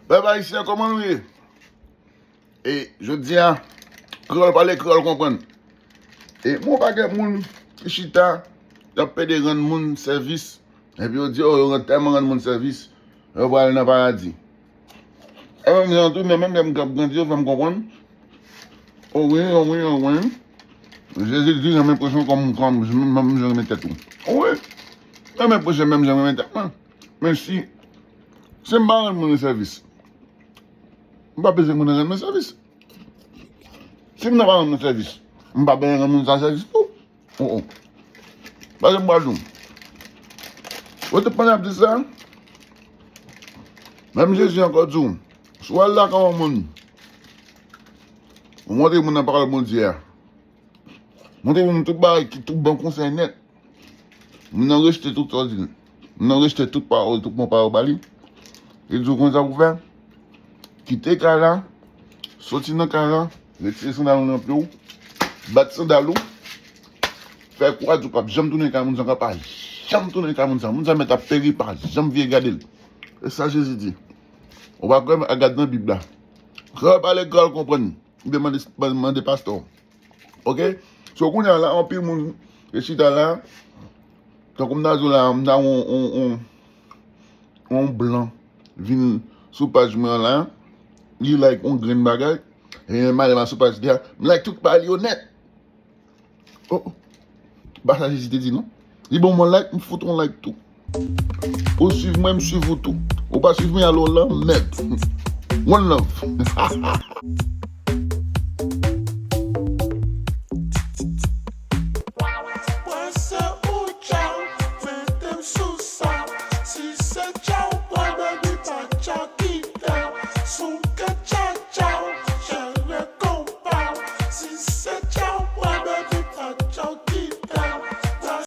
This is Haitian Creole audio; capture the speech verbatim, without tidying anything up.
Pèp ayisyen, kòman nou ye? E jodi a, kreyòl pale, kreyòl konprann. E m wè yon pakèt moun ki chita, y ap pede rann moun sèvis. Epi yo di, oh, yo tèlman rann moun sèvis, yo pral nan paradi. E menm jan tou, men menm lè m ap grandi, yo fè m konprann. Oh wi, oh wi, oh wi. Jezi di, renmen pwochen kòm, kòm, menm jan renmen tèt ou. Oh wi. Renmen pwochen menm jan renmen tèt mwen. Men si, si m pa rann moun sèvis, m pa bezwen moun rann mwen sèvis. Si m nan pa rann mwen sèvis, m pa bezwen rann moun sa sèvis tou. Oh, oh. Paske m pral di w. Ou te pandan ap di sa, menm Jezi ankò di w, si w al lakay yon moun, ou montre moun nan pawòl Bondye a, montre moun tout bagay ki tout bon konsèy nèt. Moun nan rejte tout sa w di l. Moun nan rejte tout pawòl, tout bon pawòl ba li. Li di w konn sa pou w fè. Kite kay la, soti nan kay la, retire sandal ou nan pye w, bat sandal ou, fè kwa di w p ap janm tounen kay moun sa ankò, pa janm tounen kay moun sa. Moun sa mèt ap peri, pa janm vire gade l. E sa Jezi di. Ou pa kwè, al gad nan Bib la. Kreyòl pale, kreyòl konprann. Ou te mande, mande pastè w. Oke? So, kounye a la, anpil moun te chita la. Tankou m ta di w la, m ta wè yon, yon, yon, yon blan vin sou paj mwen an la. Li like yon grenn bagay. E m ale m al sou paj li a. M like tout paj li yo nèt. Oh, oh. Ba sa Jezi te di non. Li ban mwen like, m fout yon like tou. Ou swiv mwen, m swiv ou tou. Ou pa swiv mwen, alò lanmèd. One love.